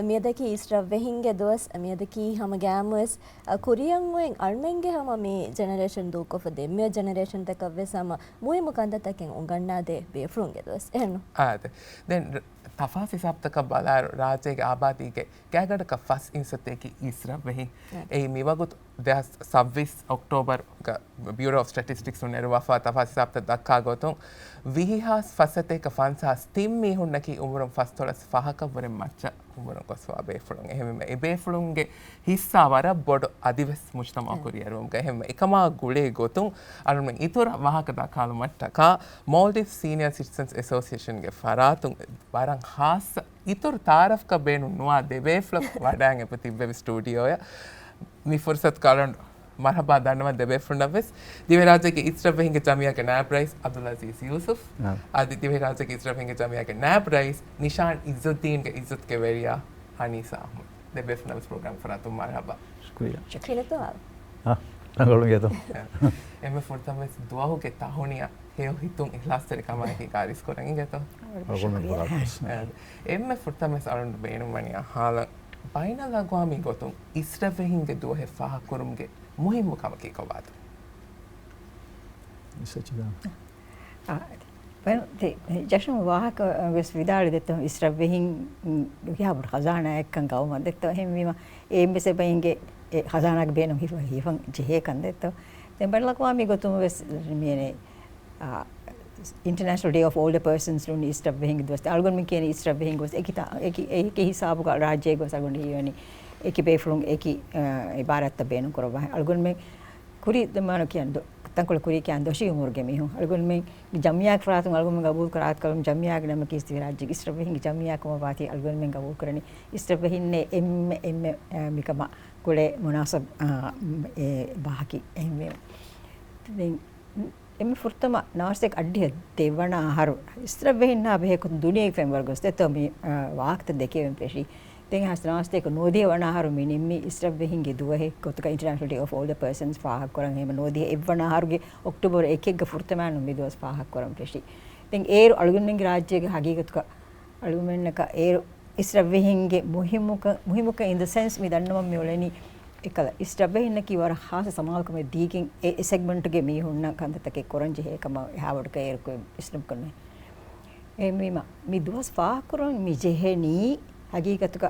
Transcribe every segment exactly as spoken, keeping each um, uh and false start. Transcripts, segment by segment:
މިއަދަކީ އިސްރަށްވެހިންގެ ދުވަސް. މިއަދަކީ ހަމަ ގާމުވެސް، އަ، ކުރިއަށް އޮތް އަޅުމެންގެ ހަމަ މި ޖެނެރޭޝަން ދޫކޮށްފަ ދެން މިއޮތް ޖެނެރޭޝަންތަކަށްވެސް ހަމަ މުހިއްމު ކަންތައްތަކެއް އުނގަންނާދޭ ބޭފުޅުންގެ ދުވަސް. އެހެންނު؟ އާދެ. ދެން ރ-، ތަފާސް ހިސާބުތަކަށް ބަލާއިރު، ރާއްޖޭގެ އާބާދީގެ ގާތްގަނޑަކަށް ފަސް އިންސައްތައަކީ އިސްރަށްވެހިން. އެ. އެއީ މިވަގުތު ދެހާސް ސައްބީސް އޮކްޓޯބަރުގަ ބިއުރޯ އޮފް ސްޓެޓިސްޓިކްސުން ނެރުވާފަ ތަފާސް ހިސާބުތައް ދައްކާ ގޮތުން، ވިހި ހާސް ފަސް ސަތޭކަ ފަންސާސް ތިން މީހުންނަކީ އުމުރުން ފަސްދޮޅަސް ފަހަކަށްވުރެ މައްޗަށް އުމުރުން ގޮސްފަވާ ބޭފުޅުން. އެހެންވީމަ އެ ބޭފުޅުންގެ ހިއްސާ ވަރަށް ބޮޑު އަދިވެސް މުޖްތަމަޢު ކުރިއެރުވުމުގަ. އެހެންވީމަ އެކަމާ ގުޅޭ ގޮތުން އަޅުމެން އިތުރަށް ވާހަކަ ދައްކާލުމަށްޓަކާ މޯލްޑިވްސް ސީނިއާ ސިޓިޒަންސް އެސޯސިއޭޝަންގެ ފަރާތުން ވަރަށް ހާއްސަ އިތުރު ތަޢާރަފްކަ ބޭނުން ނުވާ ދެ ބޭފުޅަކު ވަޑައިގެން ތިއްބެވި ސްޓޫޑިއޯއަށް. މި ފުރުސަތު ކަޅަން މަރުޙަބާ ދަންނަވަން ދެ ބޭފުޅުންނަށްވެސް. ދިވެހިރާއްޖޭގެ އިސްރަށްވެހިންގެ ޖަމިއްޔާގެ ނާއިބް ރައީސް އަބްދުލް އަޒީޒް ޔޫސުފް، އާ. އަދި ދިވެހިރާއްޖޭގެ އިސްރަށްވެހިންގެ ޖަމިއްޔާގެ ނާއިބް ރައީސް ނިޝާން އިއްޒުއްދީންގެ އިއްޒަތުގެ ވެރިޔާ އަނީސާ އަޙްމަދު. ދެ ބޭފުޅުންނަށްވެސް ޕްރޮގްރާމް ފަރާތުން މަރުޙަބާ. ޝުކުރިއްޔާ. ޝުކުރިއްޔާ. އާ، ރަނގަޅު ގެތޯ. އެންމެ ފުރަތަމަވެސް ދުވަހުގެ ތަހުނިޔާ ހެޔޮ ހިތުން އިޚްލާޞްތެރިކަމާއެކީ ކާރިސް ކުރަން އިނގޭތޯ. އަޅުގަނޑު ބުރާކޮސް. އެ، އެންމެ ފުރަތަމަވެސް އަޅުގަނޑު ބޭނުންވަނީ އަހާލަން ބައިނަލްއަގްވާމީ ގޮތުން އިސްރަށްވެހިންގެ ދުވަހެއް ފާހަގަކުރުމުގެ މުހިއްމު ކަމަކީ ކޮބާތޯ؟ އިސްރަށް އާ، ވެލް، ތި-، ޖަޝުން ވާހަކަ ވެސް ވިދާޅުވި ދެއްތޯ، އިސްރަށްވެހިން، މް، ކިހާ ބޮޑު ޚަޒާނާއެއްކަން ގައުމަށް ދެއްތޯ، އެހެންވީމަ އެ އެއްވެސް އެބައިންގެ އެ ޚަޒާނާގެ ބޭނުން ހިފަ-، ހިފަން ޖެހޭ ކަން ދެއްތޯ. ދެން ބައިނަލްއަގްވާމީ ގޮތުން ވެސް މިއެނެ، އާ، އިންޓަރނޭޝަނަލް ޑޭ އޮފް އޯލްޑަ ޕާސަންސް ނޫނީ އިސްރަށްވެހިންގެ ދުވަސް. އަޅުގަނޑުމެން ކިޔަނީ އިސްރަށްވެހިންގެ ދުވަސް. އެކި ތާ-، އެކި، އެކި ހިސާބުގަ ރާއްޖޭގަ ވެސް އަޅުގަނޑު ހީވަނީ އެކި ބޭފުޅުން އެކި، އާ، އިބާރާތްތައް ބޭނުން ކުރައްވާ. އަޅުގަނޑުމެން ކުރީ ދެމާނު ކިޔަން ދޮ-، ތަންކޮޅެއް ކުރީ ކިޔަން ދޮށީ އުމުރުގެ މީހުން. އަޅުގަނޑުމެން ޖަމްޢިއްޔާގެ ފަރާތުން އަޅުގަނޑުމެން ގަބޫލު ކުރާ އަދި ޖަމްޢިއްޔާގެ ނަމަކީ ދިވެހިރާއްޖޭގެ އިސްރަށްވެހިންގެ ޖަމްޢިއްޔާ ކަމަށް ވާތީ އަޅުގަނޑުމެން ގަބޫލު ކުރަނީ. އިސްރަށްވެހިންނޭ އެންމެ، އެންމެ، އާ، މިކަމަށް ގުޅޭ މުނާސަބް، އާ، އެ ބަހަކީ. އެހެންވެ، ދެން އެންމެ ފުރަތަމަ ނަވާސަތޭކަ އަށްޑިހަ ދެވަނަ އަހަރު އިސްރަށްވެހިންނާ ބެހޭ ކޮށް ދުނިޔޭގެ ފެންވަރު ގޮސް ދެއްތޯ މި، އާ، ވާހަކަތައް ދެކެވެން ފެށީ. ދެން ހާސް ނަވާސަތޭކަ ނުވަދިހަ ވަނަ އަހަރު މި ނިންމީ އިސްރަށްވެހިންގެ ދުވަހެއް ގޮތުގަ އިންޓަރނޭޝަނަލް ޑޭ އޮފް އޯލްޑަ ޕާސަންސް ފާހަގަކުރަން. އެހެން ނުވަދިހަ އެއްވަނަ އަހަރުގެ އޮކްޓޫބަރު އެކެއްގަ ފުރަތަމައިން މި ދުވަސް ފާހަގަކުރަން ފެށީ. ދެން އޭރު އަޅުގަނޑުމެންގެ ރާއްޖޭގެ ހަގީގަތުގަ އަޅުގަނޑުމެންނަކަށް އޭރު އިސްރަށްވެހިންގެ މުހިއްމުކަން، މުހިއްމުކަން އިން ދަ ސެންސް މި ދަންނަވަން މި އުޅެނީ އެކަލަ އިސްރަށްވެހިންނަކީ ވަރަށް ހާއްސަ ސަމާލުކަމެއް ދީގެން އެ، އެ ސެގްމެންޓުގެ މީހުންނަށް ކަންތައްތަކެއް ކުރަން ޖެހޭ ކަމަށް އެހާ ބޮޑަކަށް އޭރު ކުރިން އިސްލަމް ކުރުން. އެހެންވީމަ މި ދުވަސް ފާހަގަކުރަން މި ޖެހެނީ ހަގީގަތުގަ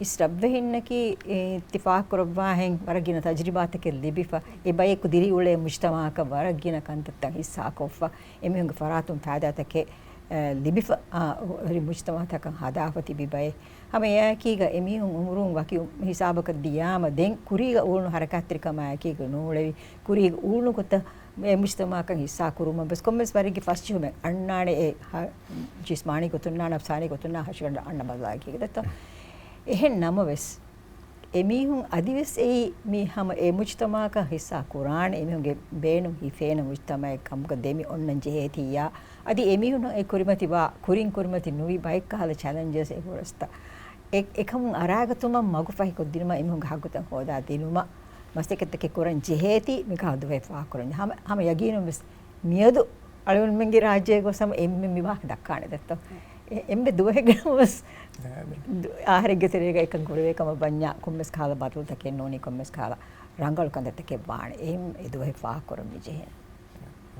އިސްރަށްވެހިންނަކީ އިއްތިފާޤު ކުރައްވާހެން ވަރަށް ގިނަ ތަޖުރިބާތަކެއް ލިބިފަ، އެ ބަޔަކު ދިރިއުޅޭ މުޖްތަމަޢަކަށް ވަރަށް ގިނަ ކަންތައްތައް ހިއްސާކޮށްފަ، އެމީހުންގެ ފަރާތުން ފައިދާތަކެއް، އަ، ލިބިފަ، އަ، ހުރި މުޖްތަމަޢުތަކަށް ހަދާފަ ތިބި ބައެއް. ހަމަ އެއާއެކީގަ އެމީހުން އުމުރުން ވަކި ހިސާބަކަށް ދިޔާމަ، ދެން ކުރީގަ އުޅުނު ހަރަކާތްތެރިކަމާއެކީގަ ނޫޅެވި، ކުރީގަ އުޅުނު ގޮތަށް އެ މުޖްތަމަޢަކަށް ހިއްސާ ކުރުމަށް ވެސް ކޮންމެސް ވަރެއްގެ ފަސްޖެހުމެއް އަންނާނެ އެ ހަ-، ޖިސްމާނީ ގޮތުންނާ ނަފްސާނީ ގޮތުންނާ ހަށިގަނޑަށް އަންނަ ބަލާއެކީގަ ދެއްތޯ. އެހެން ނަމަވެސް، އެމީހުން އަދިވެސް އެއީ މި ހަމަ އެ މުޖްތަމަޢަކަށް ހިއްސާ ކުރާނެ، އެމީހުންގެ ބޭނުން ހިފޭނެ މުޖްތަމަޢެއް ކަމުގަ ދެމި އޮންނަން ޖެހޭތީއްޔާ، އަދި އެމީހުންނަށް އެ ކުރިމަތިވާ، ކުރިން ކުރިމަތި ނުވި ބައެއްކަހަލަ ޗެލެންޖަސް އެ ފުރަސްތައް. އެ، އެކަމުން އަރާގަތުމަށް މަގުފަހިކޮށްދިނުމަށް އެމީހުންގެ ހައްގުތައް ހޯދާދިނުމަށް މަސައްކަތްތަކެއް ކުރަން ޖެހޭތީ މިކަހަލަ ދުވަހެއް ފާހަގަކުރަން. ހަމަ، ހަމަ ޔަގީނުން ވެސް މިއަދު އަޅުގަނޑުމެންގެ ރާއްޖޭގަ ވެސް ހަމަ އެންމެ މި ވާހަކަ ދައްކާނެ ދެއްތޯ. އެ-، އެންމެ ދުވަހެއްގަ ވެސް އާ، ދެ-، އާހިރެއްގެ ތެރޭގަ އެކަން ކުރެވޭ ކަމަށް ވަންޏާ ކޮންމެސް ކަހަލަ ބަދަލުތަކެއް ނޫނީ، ކޮންމެސް ކަހަލަ ރަނގަޅު ކަންތައްތަކެއް ވާނެ. އެހެން އެ ދުވަހެއް ފާހަގަކުރަން މި ޖެހޭނެ.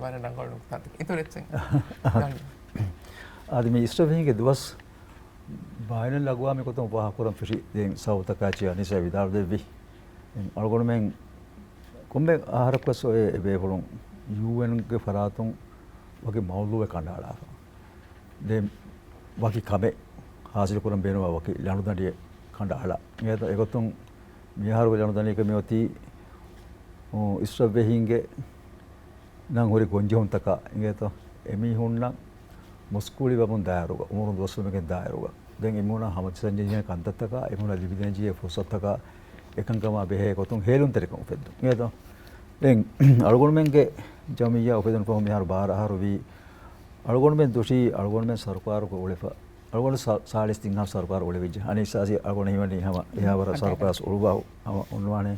ވަރަށް ރަނގަޅު ނުކުތާތަކެއް. އިތުރު އެއްޗެއް. އާދެ، މި އިސްރަށްވެހިންގެ ދުވަސް ބައިނަލްއަގްވާމީ ގޮތުން ފާހަގަކުރަން ފެށި ދެން ސަބަބުތަކާއެކީ އަނީސާ ވިދާޅުދެއްވި. އަޅުގަނޑުމެން ކޮންމެ އަހަރަކުވެސް އޮތް އެބޭފުޅުން ޔޫއެންގެ ފަރާތުން ވަކި މައުޟޫއެއް ކަނޑައަޅާފަ. ދެން ވަކި ކަމެއް ހާސިލުކުރަން ބޭނުންވާ ވަކި ލަނޑުދަނޑިއެއް ކަނޑައަޅާ. އެގޮތުން މިއަހަރުގެ ލަނޑުދަނޑިއަކަށް މިއޮތީ، އު، އިސްރަށްވެހިންގެ ނަން ހުރި ގޮންޖެހުންތަކާ އިނގޭތޯ، އެމީހުންނަށް މުސްކުޅިވަމުން ދާއިރުގަ، އުމުރުން ދުވަސްވުމެއްގެ ދާއިރުގަ، ދެން އެމީހުންނަށް ހަމަޖައްސަންޖެހޭ ކަންތައްތަކާ، އެމީހުންނަށް ލިބިދޭންޖެހޭ ފުރުސަތުތަކާ އެކަންކަމާ ބެހޭ ގޮތުން ހޭލުންތެރިކަން އުފެއްދުން އިނގޭތޯ. ދެން އަޅުގަނޑުމެންގެ ޖަމިއްޔާ އުފެދުނު ފަހު މިހާރު ބާރަ އަހަރު ވީ. އަޅުގަނޑުމެން ދުށީ އަޅުގަނޑުމެން ސަރުކާރުގަ އުޅެފަ. އަޅުގަނޑު ސާ-، ސާޅީސް ތިން އަހަރު ސަރުކާރު އުޅެވިއްޖެ. އަނީސާ އަސީ އަޅުގަނޑަށް ހީވަނީ ހަމަ އެހާވަރަށް ސަރުކާރު އުޅުއްވާ ހަމަ އޮންނާނެ.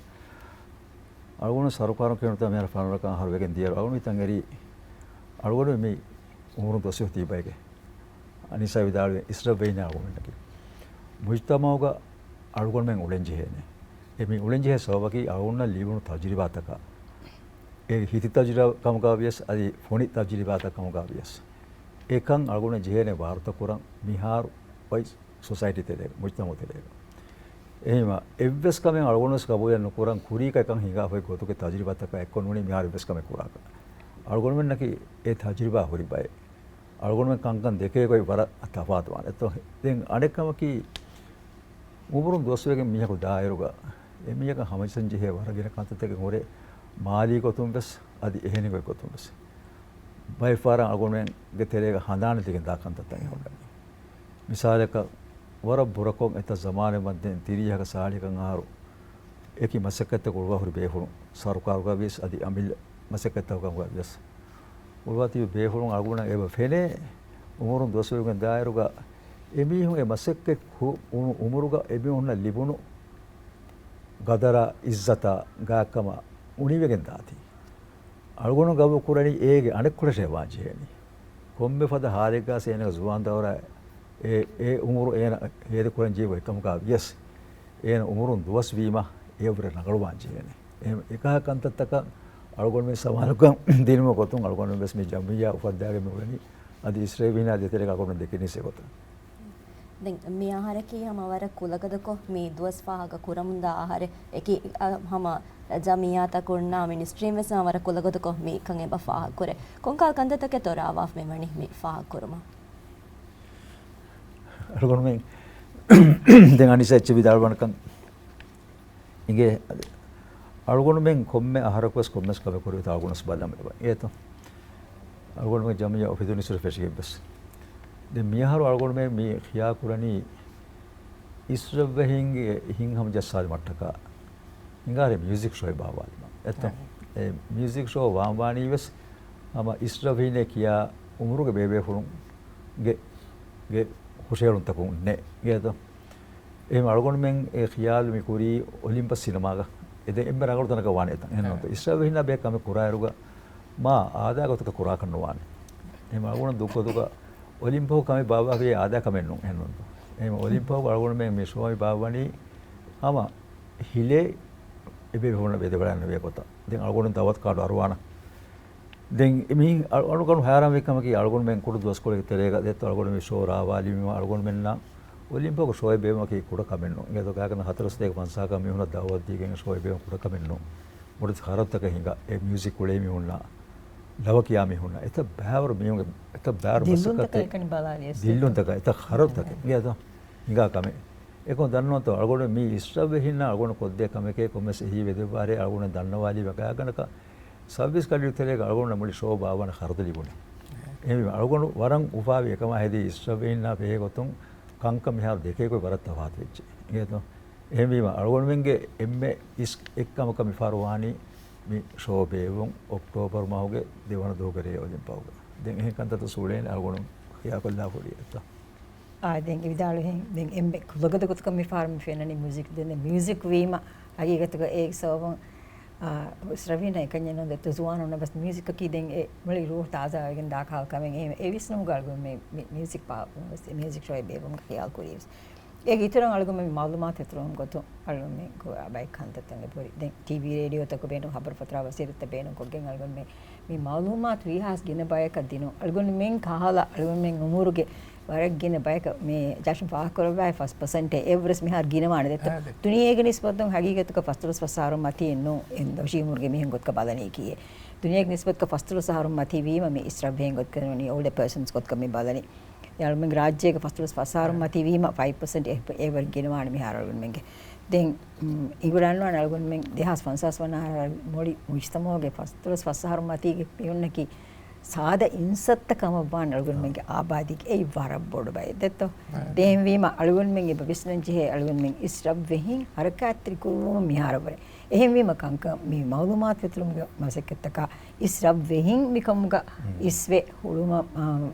އަޅުގަނޑު ސަރުކާރުން ކިޔުނުތާ މިހާރު ފަނަރަ ކަހަރު ވެގެން ދިޔައިރު އަޅުގަނޑު ހިތަށް އެރީ އަޅުގަނޑު މި އުމުރުން ދުވަސް ތިބައިގެ. އަނީސާ ވިދާޅުވި އިސްރަށްވެހިންނާ އަޅުގަނޑަކީ. މުޖްތަމަޢުގަ އަޅުގަނޑުމެން އުޅެންޖެހޭނެ. އެ މި އުޅެންޖެހޭ ސަބަބަކީ އަޅުގަނޑަށް ލިބުނު ތަޖުރިބާތަކާ، އެ ހިތި ތަޖުރިބާ ކަމުގަ ވިޔަސް އަދި ފޮނި ތަޖުރިބާތައް ކަމުގަ ވިޔަސް. އެކަން އަޅުގަނޑު ޖެހޭނެ ވާރުތަކުރަން މިހާރު އޮތް ސޮސައިޓީ ތެރޭގަ، މުޖްތަމަޢު ތެރޭގަ. އެހެންވީމަ، އެއްވެސް ކަމެއް އަޅުގަނޑުވެސް ގަބޫލެއް ނުކުރަން، ކުރީގަ އެކަން ހިނގާފައި ގޮތުގެ ތަޖުރިބާތަކާ އެއްކޮށް ނޫނީ މިހާރު އެއްވެސް ކަމެއް ކުރާކަށް. އަޅުގަނޑުމެންނަކީ އެ ތަޖުރިބާ ހުރި ބައެއް. އަޅުގަނޑުމެން ކަންކަން ދެކޭ ގޮތް ވަރަށް ތަފާތުވާނެ. އެތޯ، ދެން އަނެއްކަމަކީ، އުމުރުން ދުވަސްވެގެން މީހަކު ދާއިރުގަ، އެ މީހަކަށް ހަމަޖައްސަން ޖެހޭ ވަރަށް ގިނަ ކަންތައްތަކެއް ހުރޭ، މާލީ ގޮތުން ވެސް، އަދި އެހެނި ގޮތް ގޮތުން ވެސް. ބައެއްފަހަރަށް އަޅުގަނޑުމެންގެ ތެރޭގަ ހަނދާނެތިގެން ދާ ކަންތައްތައް ހުންނަނީ. މިސާލަކަށް، ވަރަށް ބުރަކޮށް އެތައް ޒަމާނެއް ވަންދެން ތިރީހަކަށް ސާޅީހަކަށް އަހަރު އެކި މަސައްކަތްތައް ކުރުވާ ހުރި ބޭފުޅުން، ސަރުކާރުގަ ވިޔަސް އަދި އަމިއްލަ މަސައްކަތްތަކުގަ ވިޔަސް، ކުރުވާތީ ބޭފުޅުން އަޅުގަނޑަށް އެބަ ފެނޭ، އުމުރުން ދުވަސްވެގެން ދާއިރުގަ އެމީހުން އެ މަސައްކަތް ކު-، އު-، އުމުރުގަ އެމީހުންނަށް ލިބުނު ގަދަރާ، އިއްޒަތާ، ގާތްކަމާ އުނިވެގެން ދާތީ. އަޅުގަނޑު ގަބޫލު ކުރަނީ އޭގެ އަނެއްކޮޅަށޭ ވާން ޖެހޭނީ. ކޮންމެ ފަދަ ހާލެއްގަސް އޭނަގެ ޒުވާން ދައުރާ އެ، އެ އުމުރު އޭނަ ހޭދަކުރަން ޖެހި އެކަމުގަ ވިޔަސް، އޭނަ އުމުރުން ދުވަސް ވީމަ އެއަށްވުރެ ރަނގަޅުވާން ޖެހޭނެ. އެ، އެކަހަ ކަންތައްތަކަށް އަޅުގަނޑުމެން ސަމާލުކަން ދިނުމުގެ ގޮތުން އަޅުގަނޑުމެން ވެސް މި ޖަމްޢިއްޔާ އުފައްދާގެން މި އުޅެނީ. އަދި އިސްރައީލް ވިހިނާ ދޭތެރޭގަ އަޅުގަނޑު ދެކެނީސް އެގޮތަށް. ދެން މި އަހަރަކީ ހަމަ ވަރަށް ކުލަގަދަކޮށް މި ދުވަސް ފާހަގަ ކުރަމުންދާ އަހަރެއް. އެކި، އަ، ހަމަ ޖަމްޢިއްޔާތަކުންނާ މިނިސްޓްރީން ވެސް ހަމަ ވަރަށް ކުލަގަދަކޮށް މި ކަން އެބަ ފާހަގަ ކުރޭ. ކޮންކަހަލަ ކަންތައްތަކެއްތޯ ރާވާފަ މި ވަނީ މި ފާހަގަ ކުރުމަށް؟ އަޅުގަނޑުމެން ދެން އަނިސާ އެއްޗެއް ވިދާޅުވާނެކަން އިނގޭ. އަޅުގަނޑުމެން ކޮންމެ އަހަރަކު ވެސް ކޮންމެސް ކަމެއް ކުރި އޮތީ އަޅުގަނޑު ވެސް ބަލަމެވެ. އޭތޯ؟ އަޅުގަނޑުމެން ޖަމްޢިއްޔާ އޮފީހުން އިސްރަ ފެށިގެން ވެސް. ދެން މިއަހަރު އަޅުގަނޑުމެން މި ޚިޔާ ކުރަނީ އިސްރަށްވެހިންގެ ހިތްހަމަޖައްސާލުމަށްޓަކާ ހިނގާރޭ މިއުޒިކް ޝޯއެއް ބާއްވާލީމަ. އެތޯ؟ އެ މިއުޒިކް ޝޯ ވާންވާނީ ވެސް ހަމަ އިސްރަށްވެހިންނޭ ކިޔާ އުމުރުގެ ބޭބޭފުޅުންގެ، ގެ ހުށަހެޅުންތަކުން ނޭ. އޭތޯ؟ އެހެން އަޅުގަނޑުމެން އެ ޚިޔާލު މި ކުރީ އޮލިމްޕަސް ސިނަމާގަ. އެ ދެން އެންމެ ރަނގަޅު ތަނަކަށް ވާނެ އެތަން. އެހެންނޫންތޯ؟ އިސްރަށްވެހިންނާ ބެހޭ ކަމެއް ކުރާއިރުގަ މާ އާދަ ގޮތަކަށް ކުރާކަށް ނުވާނެ. އެހެން އަޅުގަނޑު ދުއްގޮތުގަ އޮލިމްޕަސް ކަމެއް ބާއްވާފައި އާދަ ކަމެއް ނޫން. އެހެންނޫންތޯ؟ އެހެން އޮލިމްޕަސް އަޅުގަނޑުމެން މި ޝޯ ބާއްވަނީ ހަމަ ހިލޭ އެބޭފުޅުންނަށް ވެދެވަޑައިގަންނަވޭ ގޮތަށް. ދެން އަޅުގަނޑު ދައުވަތު ކާޑު އަރުވާނަން. ދެން މި އަޅު-، އަޅުގަނޑު ހައިރާންވި ކަމަކީ އަޅުގަނޑުމެން ކުޑަ ދުވަސްކޮޅެއްގެ ތެރޭގަ ދެއްތޯ އަޅުގަނޑު މި ޝޯ ރާވާލީމަ އަޅުގަނޑުމެންނަށް އޮލިމްޕިކް ޝޯއެއް ބޭއްވުމަކީ ކުޑަ ކަމެއް ނޫން. އިނގޭތޯ ގާތްގަނޑަކަށް ހަތަރު ސަތޭކަ ފަންސާހަކަށް މީހުނަށް ދައުވަތު ދީގެން ޝޯއެއް ބޭއްވުން ކުޑަ ކަމެއް ނޫން. މުޅި ޚަރަދުތަކެއް ހިނގާ އެ މިއުޒިކް އުޅޭ މީހުންނަށް، ލަވަ ކިޔާ މީހުންނަށް، އެތައް ބައިވަރު މީހުންގެ، އެތައް ބައިވަރު ދިއްލުންތަކަށް މަސައްކަތެއް، އެކަނި ބަލާލިޔަސް ދިއްލުންތަކަށް އެތައް ޚަރަދުތަކެއް. އިނގޭތޯ ހިނގާ ކަމެއް. އެކަމަކު ދަންނަވަންތޯ، އަޅުގަނޑު މީ އިސްރަށްވެހިންނާ އަޅުގަނޑު ކޮށްދޭ ކަމެކޭ، ކޮންމެސް އެހީ ވެދެއްވާރޭ އަޅުގަނޑު ދަންނަވާލީ ވަގާގަނޑަކަށް ސައުވީސް ކަލިޔު ތެރޭގަ އަޅުގަނޑު މުޅި ޝޯ ބާއްވާނެ ޚަރަދު ލިބުނީ. އެހެންވީމަ އަޅުގަނޑު ވަރަށް އުފާވި އެކަމާ ހެދީ އިސްރަށްވެހިންނާ ބެހޭ ގޮތުން ކަންކަން މިހާރު ދެކޭ ގޮތް ވަރަށް ތަފާތު ވެއްޖެ. އިނގޭތޯ؟ އެހެންވީމަ އަޅުގަނޑުމެންގެ އެންމެ އިސް އެއްކަމަކަށް މިފަހަރު ވާނީ މި ޝޯ ބޭއްވުން އޮކްޓޯބަރު މަހުގެ ދެވަނަ ދުވަހުގެ ރޭ އޮލިމްޕަސްގަ. ދެން އެހެން ކަންތައްތައް ސުޅޭނެ އަޅުގަނޑު ޚިޔާކޮށްލާފަ ހުރި އެއްތޯ. އާ، ދެން އެ ވިދާޅުވިހެން، ދެން އެންމެ ކުލަގަދަ ގޮތަކަށް މި ފާރު މި ފެންނަނީ މިއުޒިކް. ދެން މިއުޒިކް ވީމަ، ހަގީގަތުގަ އޭގެ ސަބަބުން، އާ، އިސްރަށްވެހިންނަށް އެކަންޏެއް ނޫން ދެއްތޯ ޒުވާނުންނަށް ވެސް މިއުޒިކަކީ ދެން އެ މުޅި ރޫހު ތާޒާވެގެން ދާ ކަހަލަ ކަމެއް. އެ، އެ ވިސްނުމުގަ އަޅުގަނޑު މި، މި، މިއުޒިކް ބާއްވުން ވެސް މިއުޒިކް ޝޯއެއް ބޭއްވުމުގެ ޚިޔާލު ކުރީ ވެސް. އޭގެ އިތުރަށް އަޅުގަނޑު މި މައުލޫމާތު އެތުރުމުގެ ގޮތުން އަޅުގަނޑު މި ކުރާ ބައެއް ކަންތައްތައް އެބަހުރި. ދެން ޓީވީ ރޭޑިއޯތަކު ބޭނުން ހަބަރު ފަތުރާ ވަސީލަތްތައް ބޭނުން ކޮށްގެން އަޅުގަނޑު މި މައުލޫމާތު ވީހާވެސް ގިނަ ބަޔަކަށް ދިނުން. އަޅުގަނޑުމެން ކަހަލަ، އަޅުގަނޑުމެން އުމުރުގެ ވަރަށް ގިނަ ބަޔަކަށް މި ޖާޝިމް ފާހަގަކުރައްވާ ފަސް ޕަސެންޓެއް އެއްވެސް މިހާރު ގިނަވާނެ ދެއްތޯ. އާ، ދެއްތޯ. ދުނިޔޭގެ ނިސްބަތުން ހަގީގަތުގަ ފަސްދޮޅަސް ފަސް އަހަރުން މަތީ އެއްނު، އެން ދޮށީ އުމުރުގެ މީހުން ގޮތަކަށް ބަލަނީކީއެއް. ދުނިޔޭގެ ނިސްބަތުގަ ފަސްދޮޅަސް އަހަރުން މަތީ ވީމަ މި އިސްރަށްވެހިން ގޮތަކަށް ނޫނީ އޯލްޑަ ޕާސަންސް ގޮތަކަށް މި ބަލަނީ. އަޅުގަނޑުމެންގެ ރާއްޖޭގަ ފަސްދޮޅަސް ފަސް އަހަރުން މަތީ ވީމަ ފައިވް ޕަސެންޓް އެ، އެވަރު ގިނަވާނެ މިހާރު އަޅުގަނޑުމެންގެ. ދެން، އިނގުރާން ވާން އަޅުގަނޑުމެން ދެހާސް ފަންސާސް ވަނަ އަހަރަށް މުޅި މުޖްތަމަޢުގެ ފަސްދޮޅަސް ފަސް އަހަރު މަތީގެ މީހުންނަކީ ސާދަ އިންސައްތަ ކަމަށް ވާން އަޅުގަނޑުމެންގެ އާބާދީގެ އެއީ ވަރަށް ބޮޑު ބައެއް ދެއްތޯ. ދެން ވީމަ އަޅުގަނޑުމެން އެބަ ވިސްނަން ޖެހޭ އަޅުގަނޑުމެން އިސްރަށްވެހިން ހަރަކާތްތެރި ކުރުވުމަށް މިހާރު ވުރެ. އެހެންވީމަ ކަންކަން މި މައުލޫމާތު ފެތުރުމުގެ މަސައްކަތްތަކާ އިސްރަށްވެހިން މިކަމުގަ އިސްވެ ހުޅުމަށް، އާ،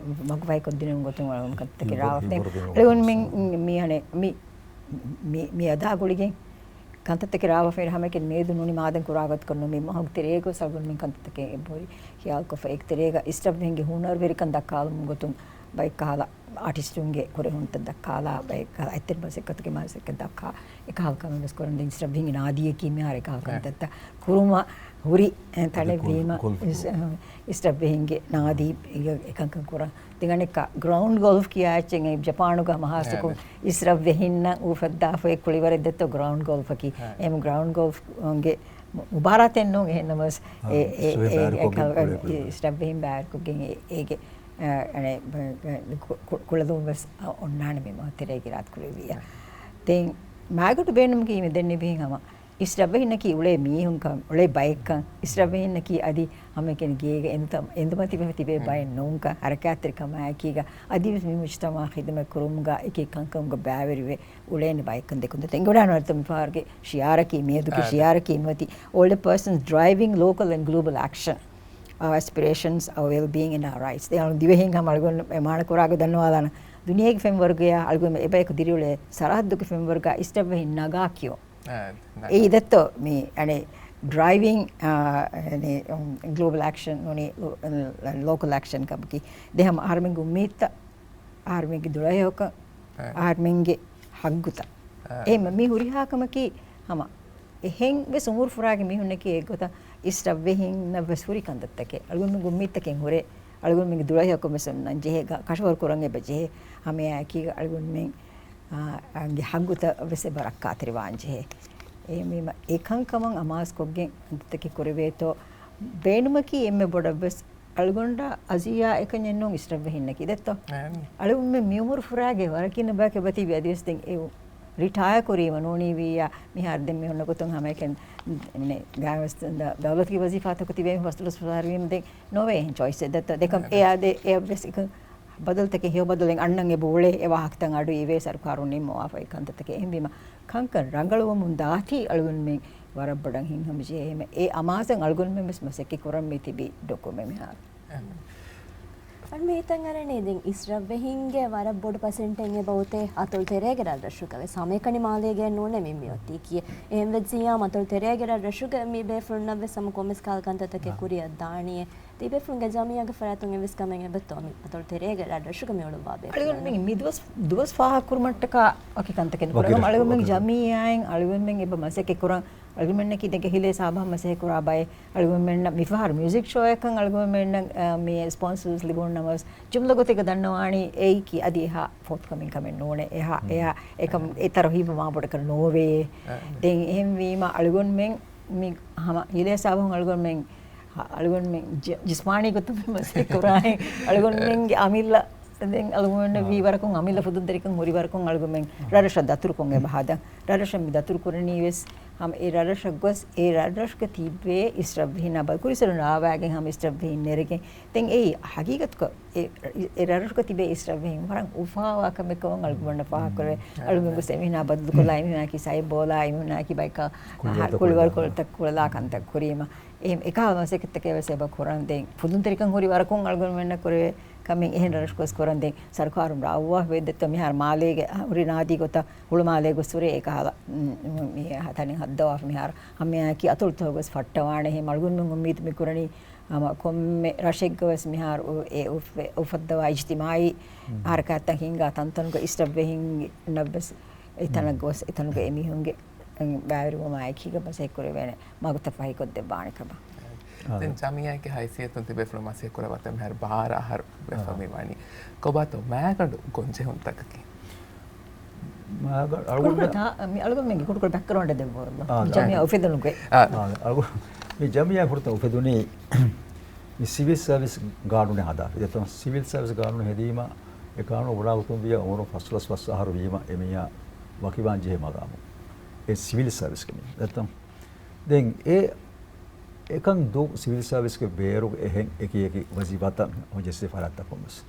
މަގުފަހިކޮށްދިނުން ގޮތުން އަޅުގަނޑު ކަންތައްތަކެއް ރާވާފަ. އަޅުގަނޑުމެން މި އަނެއް މި، މި، މި އަދާ ގުޅިގެން ކަންތައްތަކެއް ރާވާފަ ހަމައެކަނި މިއަދު ނޫނީ މާދަން ކުރާ ގޮތަކަށް ނޫން މި މަހުގެ ތެރޭގަ ވެސް އަޅުގަނޑުމެން ކަންތައްތަކެއް އެބަހުރި ޚިޔާލުކޮށްފަ އޭގެ ތެރޭގަ އިސްރަށްވެހިންގެ ހުނަރުވެރިކަން ދައްކާލުމުގެ ގޮތުން ބައެއް ކަހަލަ އާޓިސްޓުންގެ ކުރެހުންތައް ދައްކާލާ، އެ އެތެރެ މަސައްކަތުގެ މަސައްކަތް ދައްކާ، އެކަހަލަ ކަމެއް ވެސް ކުރަން. ދެން އިސްރަށްވެހިންގެ ނާދީއަކީ މިހާރު އެކަހަލަ ކަންތައްތައް ކުރުމަށް ހުރި، އެ، ތަނެއް ވީމަ، އިސް-، އަ، އިސްރަށްވެހިންގެ ނާދީ އެކަންކަން ކުރަން. ދެން އަނެއްކާ ގްރައުންޑް ގޮލްފް ކިޔާ އެއްޗެއް ޖަޕާނުގަ މަހާސްތަކުން އިސްރަށްވެހިންނަށް އުފައްދާފައި ކުޅިވަރެއް ދެއްތޯ ގްރައުންޑް ގޮލްފަކީ. އެހެން ގްރައުންޑް ގޮލްފްގެ މު-، މުބާރާތެއް ނޫން. އެހެން ނަމަވެސް އެ، އެ، އެ، އެ، އެ، އިސްރަށްވެހިން ބައިވެރިކޮށްގެން އެ، އޭގެ، އަ، އަނެ، ކު-، ކު-، ކުޅަދުން ވެސް އޮންނާނެ މި މަހު ތެރޭގެ ރާތްކުރެއްވިއްޔާ. ދެން މާގަނޑު ބޭނުމަކީ މި ދެންނެވިހެން ހަމަ އިސްރަށްވެހިންނަކީ އުޅޭ މީހުންކަން، އުޅޭ ބައެއްކަން، އިސްރަށްވެހިންނަކީ އަދި ހަމައެކަނި ގޭގަ އެނދުތަ-، އެނދުމަތިވެފަ ތިބޭ ބައެއް ނޫންކަން، ހަރަކާތްތެރިކަމާއެކީގަ އަދިވެސް މި މުޖްތަމަޢާ ޚިދުމަތް ކުރުމުގަ އެކި ކަންކަމުގަ ބައިވެރިވެ އުޅޭނެ ބައެއްކަން ދެކުން ދެތޯ. އެނގިވަޑާނު އަރިތަ މިފަހަރުގެ ޝިޢާރަކީ، މިއަދުގެ ޝިޢާރަކީ މިއޮތީ All the persons driving local and global action, our aspirations, our well-being and our rights. ދެ އަޅު ދިވެހިން ހަމަ އަޅުގަނޑު އެ މާނަ ކުރާގޮތް ދަންނަވާލާނަ. ދުނިޔޭގެ ފެންވަރުގަޔާ އަޅުގަނޑު އެބަޔަކު ދިރިއުޅޭ ސަރަހައްދުގެ ފެންވަރުގަ އިސްރަށްވެހިން ނަގާ ކިޔޯ. އެއީ ދެއްތޯ މި އަނެ ޑްރައިވިން، އަ، އަނެ، އުން، ގްލޯބަލް އެކްޝަން ނޫނީ ލޯ-، ލޯކަލް އެކްޝަން ކަމަކީ. ދެ ހަމަ އަހަރުމެންގެ އުއްމީދުތައް، އަހަރުމެންގެ ދުޅަހެޔޮކަން، އަހަރުމެންގެ ހައްގުތައް. އެހެން މި ހުރިހާ ކަމަކީ ހަމަ އެހެން ވެސް އުމުރު ފުރާގެ މީހުންނަކީ އެއްގޮތަށް އިސްރަށްވެހިންނަށް ވެސް ހުރި ކަންތައްތަކެއް. އަޅުގަނޑުމެންގެ އުއްމީދުތަކެއް ހުރޭ. އަޅުގަނޑުމެންގެ ދުޅަހެޔޮކަން ވެސް އޮންނަން ޖެހޭ، ކަށަވަރު ކުރަން އެބަ ޖެހޭ. ހަމައެއާއެކީގަ އަޅުގަނޑުމެން އާ، އަނގި ހައްގުތައް ވެސް އެބަ ރައްކާތެރިވާން ޖެހޭ. އެހެންވީމަ، އެ ކަންކަމަށް އަމާޒުކޮށްގެން ކަންތައްތަކެއް ކުރެވޭތޯ، ބޭނުމަކީ އެންމެ ބޮޑަށް ވެސް އަޅުގަނޑަށް އަޒިޔާ އެކަންޏެއް ނޫން އިސްރަށްވެހިންނަކީ ދެއްތޯ؟ އަޅުގަނޑުމެން މި އުމުރު ފުރާގެ ވަރަކިން ބަޔަކެއް ބަތިބި އަދިވެސް ދެން އެ ރިޓަޔާ ކުރީމަ ނޫނީ ވިއްޔާ، މިހާރު ދެން މި ހުންނަ ގޮތުން ހަމައެކަނި ގާތް ދައުލަތުގެ ވަޒީފާތަކު ތިބޭ ފަސްދޮޅަސް ފަސް އަހަރު ވީމަ ދެން ނޯވޭ އެހެން ޗޮއިސްއެއް ދެއްތޯ. ދެކަމް އެއާ ދެ އެއަށްވެސް އެކަން ބަދަލުތަކެއް ހެޔޮ ބަދަލެއް އަންނަން އެބަ އުޅޭ އެ ވާހަކަތައް އަޑު އިވޭ ސަރުކާރުން ނިންމަވާފައި ކަންތައްތަކެއް. އެހެންވީމަ ކަންކަން ރަނގަޅުވަމުން ދާތީ އަޅުގަނޑުމެން ވަރަށް ބޮޑަށް ހިތްހަމަޖެހޭ. އެ އަމާޒަށް އަޅުގަނޑުމެން ވެސް މަސައްކަތް ކުރަން މި ތިބި ޑޮކުމެންޓް މިހާރު. އަން މި ހިތަށް އަރަނީ ދެން އިސްރަށްވެހިންގެ ވަރަށް ބޮޑު ޕަސެންޓެއް އެބަ އޮތޭ އަތޮޅު ތެރޭގެ ރަށްރަށުގަ ވެސް. ހަމައެކަނި މާލޭގެ ނޫނޭ މި މިއޮތީކީ. އެހެންވެއްޖިއްޔާ އަތޮޅު ތެރޭގެ ރަށްރަށުގަ މި ބޭފުޅުންނަށް ވެސް ހަމަ ކޮންމެސް ކަހަލަ ކަންތައްތަކެއް ކުރިއަށް ދާނީއޭ. ތިބޭފުޅުންގެ ޖަމިއްޔާގެ ފަރާތުން އެއްވެސް ކަމެއް އެބައޮތްތޯ މި އަތޮޅު ތެރޭގެ ރަށްރަށުގަ މި އުޅުއްވާ ބޭފުޅުންނަށް؟ އަޅުގަނޑުމެން މި ދުވަސް، ދުވަސް ފާހަގަ ކުރުމަށްޓަކާ ވަކި ކަންތަކެއް ނުކުރޭ. އަޅުގަނޑުމެން ޖަމިއްޔާއިން އަޅުގަނޑުމެން އެބަ މަސައްކަތް ކުރަން. އަޅުގަނޑުމެންނަކީ ދެން ހިލޭ ސާބަހަށް މަސައްކަތް ކުރާ ބައެއް. އަޅުގަނޑުމެންނަށް މިފަހަރު މިއުޒިކް ޝޯއަކަށް އަޅުގަނޑުމެންނަށް، އަ، މި ސްޕޮންސަރސް ލިބުނު ނަމަވެސް، ޖުމްލަ ގޮތެއްގަ ދަންނަވާނީ އެއީކީ އަދި އެހާ ފޯތުކަމެއް ކަމެއް ނޫނޭ. އެހާ، އެހާ އެކަމް އެ ތަރުހީބު މާބޮޑަކަށް ނޯވޭ. ދެން އެހެންވީމަ އަޅުގަނޑުމެން މި ހަމަ ހިލޭ ސާބަހުން އަޅުގަނޑުމެން، އަޅުގަނޑުމެން ޖި-، ޖިސްމާނީ ގޮތުން މި މަސައްކަތް ކުރާހެން އަޅުގަނޑުމެންގެ އަމިއްލަ ދެން އަޅުގަނޑު ވީ ވަރަކުން އަމިއްލަ ފުދުންތެރިކަން ހުރި ވަރަކުން އަޅުގަނޑުމެން ރަށްރަށަށް ދަތުރުކޮށް އެބަ ހަދަން. ރަށްރަށަށް މި ދަތުރު ކުރަނީ ވެސް ހަމަ އެ ރަށްރަށަށް ގޮސް އެ ރަށްރަށުގަ ތިބޭ އިސްރަށްވެހިންނާ ބައް ކުރިއަސަރު ރާވާގެން ހަމަ އިސްރަށްވެހިން ނެރެގެން. ދެން އެއީ ހަގީގަތުގަ އެ، އެ ރަށްރަށުގަ ތިބޭ އިސްރަށްވެހިން ވަރަށް އުފާވާ ކަމެއް ކަމަށް އަޅުގަނޑަށް ފާހަގަކުރޭ. އަޅުގަނޑު ގޮސް އެމީހުންނާ ބައްދަލުކޮށްލާ، އެމީހުންނާއެކީ ސައިބޯލާ، އެމީހުންނާއެކީ ބައެއްކާ ކުޅިވަރުކޮޅުތައް ކުޅަލާ ކަންތައް ކުރީމަ. އެ، އެކަހަލަ މަސައްކަތްތަކެއް ވެސް އެބަ ކުރަން. ދެން ފުދުންތެރިކަން ހުރި ވަރަކުން އަޅުގަނޑުމެންނަށް ކުރެވޭ ކަމެއް އެހެން ރަށްރަށް ގޮސް ކުރަން. ދެން ސަރުކާރުން ރާވާ ވެއްދެއްތޯ މިހާރު މާލޭގެ ހުރި ނާދީ ގޮތަށް ހުޅުމާލޭ ގޮސް ހުރޭ އެކަހަލަ، މި ތަނެއް ހައްދަވާފަ މިހާރު ހަމައެއާއެކީ އަތޮޅުތަކުގަ ވެސް ފައްޓަވާނެ. އެހެން އަޅުގަނޑުމެން އުއްމީދު މި ކުރަނީ ހަމަ ކޮންމެ ރަށެއްގަ ވެސް މިހާރު އެ އުފް-، އުފައްދަވާ އިޖްތިމާއީ ހަރަކާތްތައް ހިންގާ ތަންތަނުގަ އިސްރަށްވެހިންނަށް ވެސް އެތަނަށް ގޮސް އެތަނުގެ އެމީހުންގެ ބައިވެރިވުމާ އެކީގަ މަސައްކަތް ކުރެވޭނެ މަގުތައް ފަހިކޮށްދެއްވާނެ ކަމަށް. ދެން ޖަމިއްޔާއެއްގެ ހައިސިއްޔަތުން ތިބޭފުޅުން މަސައްކަތް ކުރައްވާތާ މިހާރު ބާރަ އަހަރު ވެފަ މި ވަނީ. ކޮބާތޯ މާގަނޑު ގޮންޖެހުންތަކަކީ؟ މާގަނޑު އަޅުގަނޑު ކުޑަކުޑަ ތާ-، މި އަޅުގަނޑުމެންގެ ކުޑަކުޑަ ބެކްގްރައުންޑެއް ދެއްވަރު. އާ، ޖަމިއްޔާ އުފެދުނުގެ. އާ، އަޅު-، މި ޖަމިއްޔާ ފުރަތަމަ އުފެދުނީ މި ސިވިލް ސަރވިސް ގާނޫނެއް ހަދާފަ. ދެއްތޯ ސިވިލް ސަރވިސް ގާނޫނެއް ހެދީމަ، އެ ގާނޫނު ބުނާ ގޮތުން ވިޔަ އުމުރުން ފަސްދޮޅަސް ފަސް އަހަރު ވީމަ އެމީހާ ވަކިވާން ޖެހޭ މަގާމު އެ ސިވިލް ސަރވިސްގެ މީހުން. ދެއްތޯ ދެން އެ އެކަން ދު ސިވިލް ސަރވިސްގެ ބޭރުގެ އެހެން އެކި އެކި ވަޒީފާތައް ހޮންޖެއްސި ފަރާތްތަކުން ވެސް.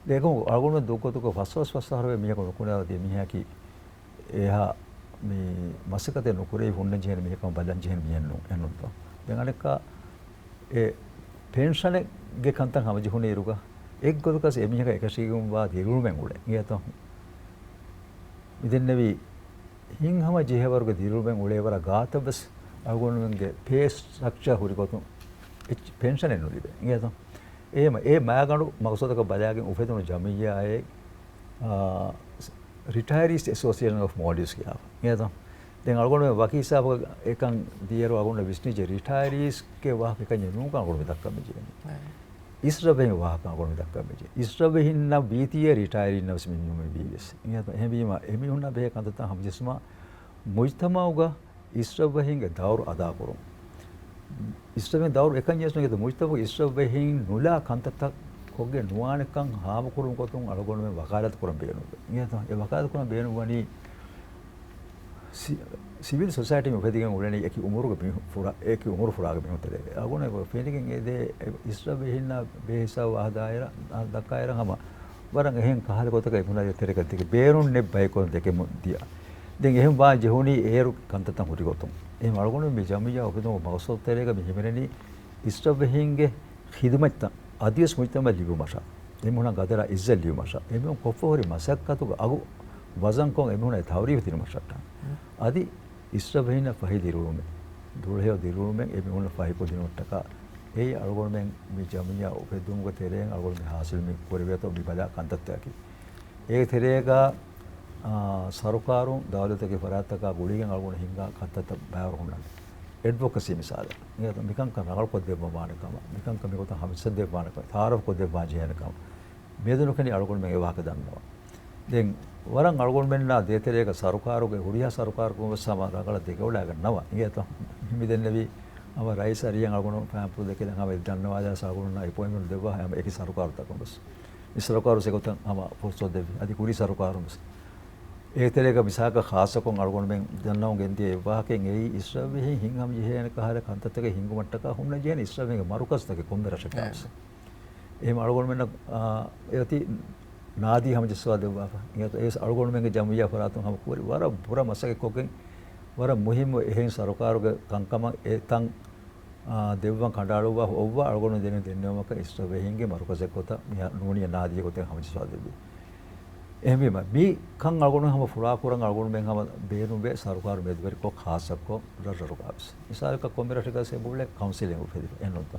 ދެ އެކަމު އަޅުގަނޑު ދުއްގޮތުގަ ފަސްދޮޅަސް ފަސް އަހަރުވެ މީހަކު ނުކުނެ އަދި މީހަކީ އެހާ މި މަސައްކަތެއް ނުކުރެވި ހުންނަން ޖެހެން މީހަކަށް ބަލަން ޖެހެން މީހެއް ނޫން. އެހެންނޫންތޯ؟ ދެން އަނެއްކާ އެ ޕެންޝަނެއްގެ ކަންތައް ހަމަޖެހުނު އިރުގަ އެއްގޮތަކަސް އެމީހަކަށް އެކަށީގެންވާ ދިރިއުޅުމެއް އުޅޭ. އިނގޭތޯ؟ މިދެންނެވި ހިތްހަމަ ޖެހޭވަރުގެ ދިރިއުޅުމެއް އުޅޭވަރަށް ގާތަށްވެސް އަޅުގަނޑުމެންގެ ޕޭ ސްޓްރަކްޗާ ހުރި ގޮތުން އެއްޗެއް ޕެންޝަނެއް ނުލިބޭ. އިނގޭތޯ؟ އެހެމަ އެ މާގަނޑު މަގުސަދަކަށް ބަލާގެން އުފެދުނު ޖަމިއްޔާއެއް ރިޓައަރީސް އެސޯސިއޭޝަން އޮފް މޯލްޑިވްސް ކިޔާފަ. އިނގޭތަ؟ ދެން އަޅުގަނޑު ވަކި ހިސާބަކަށް އެކަން ދިޔައިރު އަޅުގަނޑު ވިސްނިއްޖެ ރިޓައަރީސްގެ ވާހަކަ އެކަންޏެއް ނޫންކަން އަޅުގަނޑު މި ދައްކަން މިޖެހެނީ. އިސްރަށްވެހިން ވާހަކަ އަޅުގަނޑު މި ދައްކަން މިޖެހެނީ. އިސްރަށްވެހިންނަށް ވީތީއޭ ރިޓައަރީންނަށް ވެސް މި ނިމުމެއް ވީ ވެސް. އިނގޭތަ؟ އެހެންވީމަ އެމީހުންނާ ބެހޭ ކަންތައްތައް ހަމަޖެއްސުމަށް މުޖްތަމަޢުގަ އިސްރަށްވެހިންގެ ދައުރު އަދާކުރުން. އިސްރަށްވެހިން ދައުރު އެކަންޏެއް ނުވޭ، މުޖްތަމަޢުގެ އިސްރަށްވެހިން ނުލާ ކަންތައްތައް ކޮށްގެން ނުވާނެކަން ހާމަކުރުމުގެ ގޮތުން އަޅުގަނޑުމެން ވަކާލަތު ކުރަން ބޭނުންވޭ. އިނގޭތަ؟ އެ ވަކާލަތު ކުރަން ބޭނުންވަނީ ސި-، ސިވިލް ސޮސައިޓީ އުފެދިގެން އުޅެނީ އެކި އުމުރުގެ މީހު-، ފުރާ-، އެކި އުމުރު ފުރާގެ މީހުން ތެރޭގަ. އަޅުގަނޑު ފެނިގެން އެދޭ އިސްރަށްވެހިންނާ ބެހޭ ހިސާބު އަހަދާއިރަށް، ދައްކާއިރަށް ހަމަ ވަރަށް އެހެން ކަހަލަ ގޮތަކަށް އެމީހުންނާ ތެރޭގަ ދެކެ ބޭނުން ނެތް ބައެއް ކޮށް ދެކެމުން ދިޔަ. ދެން އެހެން ވާން ޖެހުނީ އޭރު ކަންތައްތައް ހުރި ގޮތުން. އެހެން އަޅުގަނޑު މި ޖަމިއްޔާ އުފެދުމުގެ މަގްސަދު ތެރޭގަ މި ހިމެނެނީ އިސްރަށްވެހިންގެ ޚިދުމަތްތައް އަދިވެސް މުޖްތަމަޢަށް ލިބުމަށާ، އެމީހުންނަށް ގަދަރާ އިއްޒަތް ލިބުމަށާ، އެމީހުން ކޮށްފަ ހުރި މަސައްކަތުގެ އަގު ވަޒަންކޮށް އެމީހުންނަށް ތައުރީފް ދިނުމަށަށްޓާ. އަދި އިސްރަށްވެހިންނަށް ފަހި ދިރިއުޅުމެއް، ދުޅަހެޔޮ ދިރިއުޅުމެއް އެމީހުންނަށް ފަހިކޮށް ދިނުމަށްޓަކާ، އެއީ އަޅުގަނޑުމެން މި ޖަމިއްޔާ އުފެއްދުމުގެ ތެރެއިން އަޅުގަނޑު މި ހާސިލް މި ކުރެވޭތޯ މި ބަލާ ކަންތައްތަކަކީ. އޭގެ ތެރޭގަ، އާ، ސަރުކާރުން ދައުލަތުގެ ފަރާތްތަކާ ގުޅިގެން އަޅުގަނޑު ހިންގާ ކަންތައްތައް ބައިވަރު ހުންނަން. އެޑްވޮކަސީ މިސާލަށް. އިނގޭތަ؟ މިކަންކަން ރަނގަޅުކޮށްދެއްވަން ވާނެ ކަމަށް، މިކަންކަން މިގޮތަށް ހަމަޖައްސަދެއްވާނެ ކަމަށް، ތައާރަފް ކޮށްދެއްވާން ޖެހޭނެ ކަމަށް. މިއަދު ނުކެނޑި އަޅުގަނޑުމެން އެ ވާހަކަ ދަންނަވަން. ދެން ވަރަށް އަޅުގަނޑުމެންނާ ދޭތެރޭގަ ސަރުކާރުގެ، ހުރިހާ ސަރުކާރަކުން ވެސް ހަމަ ރަނގަޅަށް ދެކެވަޑައިގަންނަވާ. އިނގޭތަ؟ މި ދެންނެވި ހަމަ ރައީސް އަރިހަށް އަޅުގަނޑު ފާންޕުޅު ދެކެލަން ހަމަ އެ ދަންނަވާލާ އަޅުގަނޑުންނަށް އެޕޮއިންޓްމަންޓް ދެއްވާ ހަމަ އެކި ސަރުކާރުތަކުން ވެސް. މި ސަރުކާރު އެގޮތަށް ހަމަ ފުރުސަތު ދެއްވި. އަދި ކުރީ ސަރުކާރުން ވެސް. އޭގެ ތެރޭގަ މިސާލަކަށް ޚާއްޞަކޮށް އަޅުގަނޑުމެން ދަންނަވަން ގެންދިޔަ އެއްވާހަކައެއް އެއީ އިސްރަށްވެހިން ހިތްހަމަޖެހޭނެ ކަހަލަ ކަންތައްތަކެއް ހިންގުމަށްޓަކާ ހުންނަންޖެހޭނެ އިސްރަށްވެހިންގެ މަރުކަޒުތަކެއް ކޮންމެ ރަށަކާ ވެސް. އެހެން އަޅުގަނޑުމެންނަށް، އާ، އެއޮތީ ނާދީ ހަމަޖައްސަވާ ދެއްވާފަ. އެހެން އެ އަޅުގަނޑުމެންގެ ޖަމިއްޔާ ފަރާތުން ހަމަ ކުރި ވަރަށް ބުރަ މަސައްކަތްކޮށްގެން ވަރަށް މުހިއްމު އެހެން ސަރުކާރުގެ ކަންކަމަށް އެ ތަން، އާ، ދެއްވަން ކަނޑައަޅުއްވާ އޮއްވާ އަޅުގަނޑު ދެނެ ދެންނެވުމަކަށް އިސްރަށްވެހިންގެ މަރުކަޒެއްގޮތަށް މިހާ ނޫނީ ނާދީގެ ގޮތެއް ހަމަޖައްސަވާ ދެއްވީ. އެހެންވީމަ، މި ކަން އަޅުގަނޑު ހަމަ ފުޅާކުރަން އަޅުގަނޑުމެން ހަމަ ބޭނުންވޭ ސަރުކާރު މެދުވެރިކޮށް ޚާއްޞަކޮށް ރަށްރަށުގަ ވެސް. މިސާލަކަށް ކޮންމެ ރަށެއްގަސް އެބައުޅޭ ކައުންސިލެއް އުފެދިފަ އެހެންނޫންތޯ؟